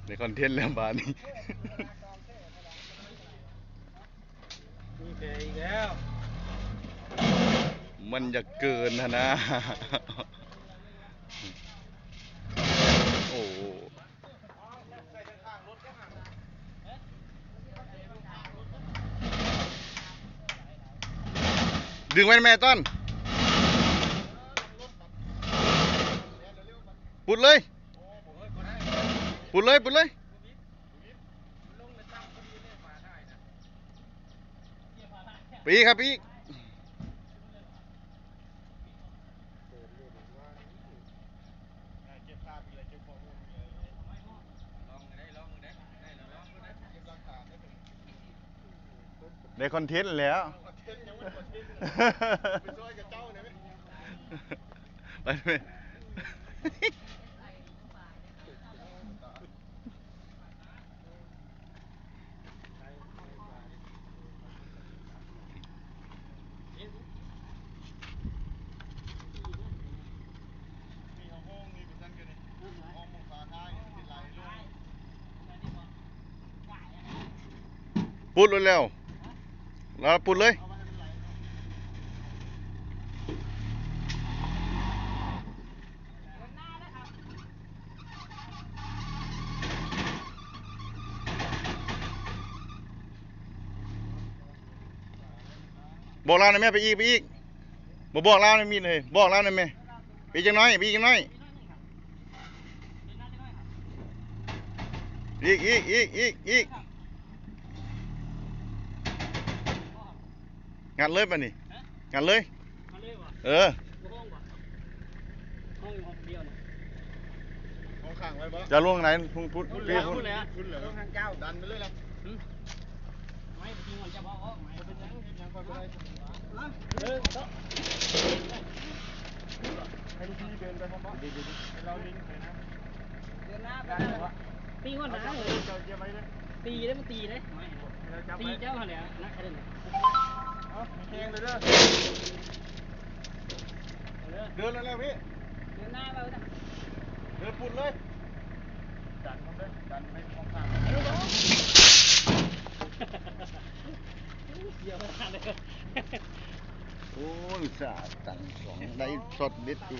ໄດ້ຄອນເທັນແລ້ວບາດນີ້ ມີແຜອີກແລ້ວ ມັນຢາກເກີນຫັ້ນນະ ໂອ້ ດຶງໄວ້ແມ່ຕ້ອນ ປຸດເລີຍ ປຸດເລີຍ ປຸດເລີຍ. ໄປອີກຄັບ ໄປອີກ ໄດ້ຄອນເທັນແລ້ວ ໄປແມ່. ປຸດໂລດແລ້ວ ລາວປຸດເລີຍ. ບອກລາວໜ່ອຍແມ່ ໄປອີກ ໄປອີກ ບໍ່ບອກລາວໜ່ອຍ ມີດເຮີ້ຍ ບອກລາວໜ່ອຍແມ່ ໄປອີກຈັກໜ້ອຍ ໄປອີກຈັກໜ້ອຍ ອີກ ອີກ ອີກ ອີກ ອີກ. ງັດເລີຍບາດນີ້ ງັດເລີຍ ເອີ ຫ້ອງຂ້າງໄວ້ບໍ່ ຈະລົງທາງໃດ ລົງພຸ້ນ ພຸ້ນແຫຼະ ພຸ້ນແຫຼະ ລົງທາງເຈົ້າ ດັນໄປເລີຍລະ ໄມ້ໄປກິນກ່ອນ ຈະບໍ່ອອກໄມ້ ເປັນຫຍັງ ເຮັດຫຍັງ ຄ່ອຍໄປໄດ້ ເອີ ໃຫ້ລູກພີ່ເດີນໄປພ້ອມໆ ໃຫ້ລາວຫຼິ້ນໄປນະ ເດີນໜ້າໄປ ຕີກ່ອນນະ ເຈົ້າຢຽບໄວ້ເດີ ຕີເດ້ ມັນຕີເດ້ ຕີເຈົ້າຫັ້ນແຫຼະ ໜັກຂະໜາດ ເອົາ ແຮງເດີ ເດີນແລ້ວພີ່ ເດີນໜ້າເລີຍ ເດີນປຸດເລີຍ ດັນເຂົ້າເລີຍ ດັນໄປຂອງຂ້າງ ໂອ້ຍ ສາດຕັງສອງ ໄດ້ຊັອດເດັດຢູ່.